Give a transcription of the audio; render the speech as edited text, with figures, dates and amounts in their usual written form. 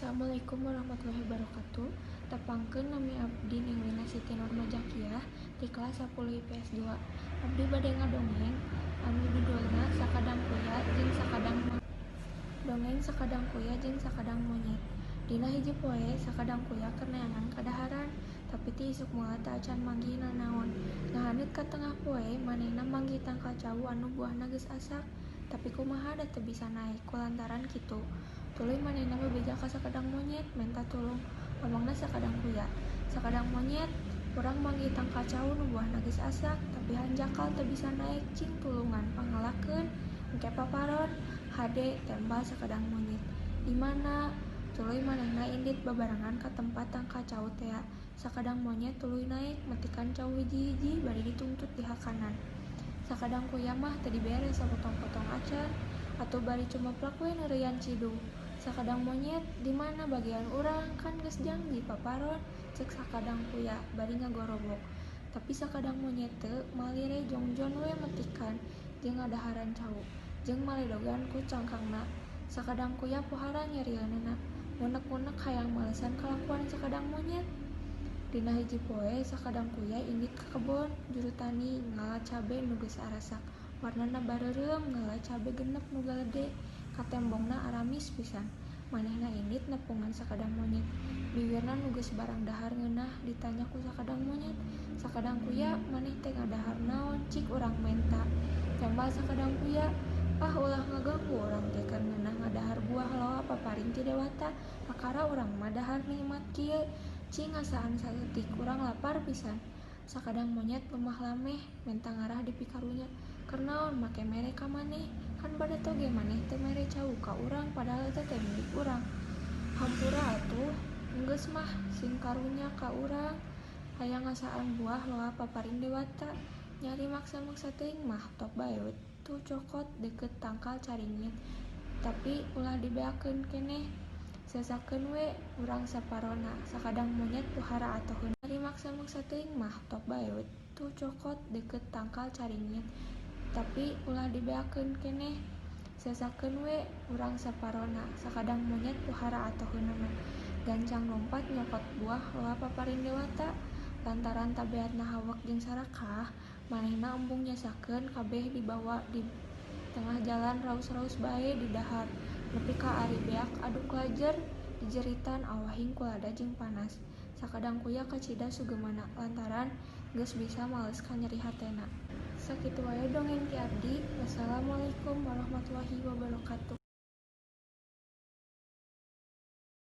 Assalamualaikum warahmatullahi wabarakatuh. Tepangkeun, nami abdi Neng Lina Siti Nurma Jakiah ti kelas 10 IPS 2. Abdi bade ngadongeng anu judulna Sakadang Kuya jeung Sakadang Monyet. Dongeng Sakadang Kuya jeung Sakadang Monyet. Dina hiji poe, Sakadang Kuya keur neangan kadaharan, tapi ti isuk meula teh acan manggih nanaon. Ngahaneut ka tengah poe, manehna manggih tangkal cau anu buahna geus asak, tapi kumaha da teu bisa naek kulantaran kitu. Tuluy manehna bebeja ka Sakadang Monyet menta tulung. Omongna Sakadang Kuya, "Sakadang Monyet, urang manggih tangkal cau nu buahna geus asak, tapi hanjakal teu bisa naek, cing tulungan pangelakeun, engke paparon." "Hade," tembal Sakadang Monyet. "Di mana?" Tuluy manehna indit babarengan ka tempat tangkal cau tea. Sakadang Monyet tuluy naek, metikan cau hiji-hiji bari ditungtut dihakanan. Sakadang Kuya mah teu dibere sapotong-potong acan, atuh bari cumeplek we neureuyan cidung. "Sakadang Monyet, di mana bagian urang, kan geus janji paparon," ceuk Sakadang Kuya bari ngagorowok. Tapi Sakadang Monyet teu malire, jongjon we metikan jeung ngadaharan cau, jeung maledogan ku cangkangna. Sakadang Kuya pohara nyerieunana, ngunek-ngunek hayang malesan kalakuan Sakadang Monyet. Dina hiji poe, Sakadang Kuya indit ka kebon jurutani ngala cabe nu geus arasak, warnana bareureum. Ngala cabe genep nu galede, katembongna aramis pisan. Manehna indit nepungan Sakadang Monyet. Biwirna nu geus barang dahar ngeunah. Ditanya ku Sakadang Monyet, "Sakadang Kuya, maneh teh ngadahar naon? Cik urang menta." Tembal Sakadang Kuya, "Ah, ulah ngaganggu, urang teh keur ngeunah ngadahar buah loa paparin ti dewata. Kakara urang mah dahar nikmat kieu. Cing ngasaan saeutik, urang lapar pisan." Sakadang Monyet lemah lameh, menta ngarah dipikarunya. "Keur naon make mere ka maneh? Kan badato ge maneh teu mere cau ka urang, padahal eta teh milik urang. Hampura atuh, enggeus mah, sing karunya ka urang, hayang ngasaan buah loa paparin dewata. Nyari maksa-maksa teuing mah top bae we tuh cokot deukeut tangkal caringin, tapi ulah dibeakeun keneh, sesakeun we urang saparona." Sakadang Monyet pohara atoheun. Nyari maksa-maksa teuing mah top bae we tuh cokot deukeut tangkal caringin, tapi ulah dibeakeun keneh, sesakeun we urang saparona. Sakadang Monyet pohara atoheunana, gancang lumpat nyokot buah loa paparin dewata. Lantaran tabeatna hawek jeung sarakah, manehna embung nyesakeun kabeh dibawa. Di tengah jalan raus-raus bae didahar, nepi ka ari beak aduk lajer dijeritan awahing ku lada jeung panas. Sakadang Kuya kacida sugemanna lantaran geus bisa males kanyeri hatena. Sakitu wae dongeng ti abdi. Wassalamualaikum warahmatullahi wabarakatuh.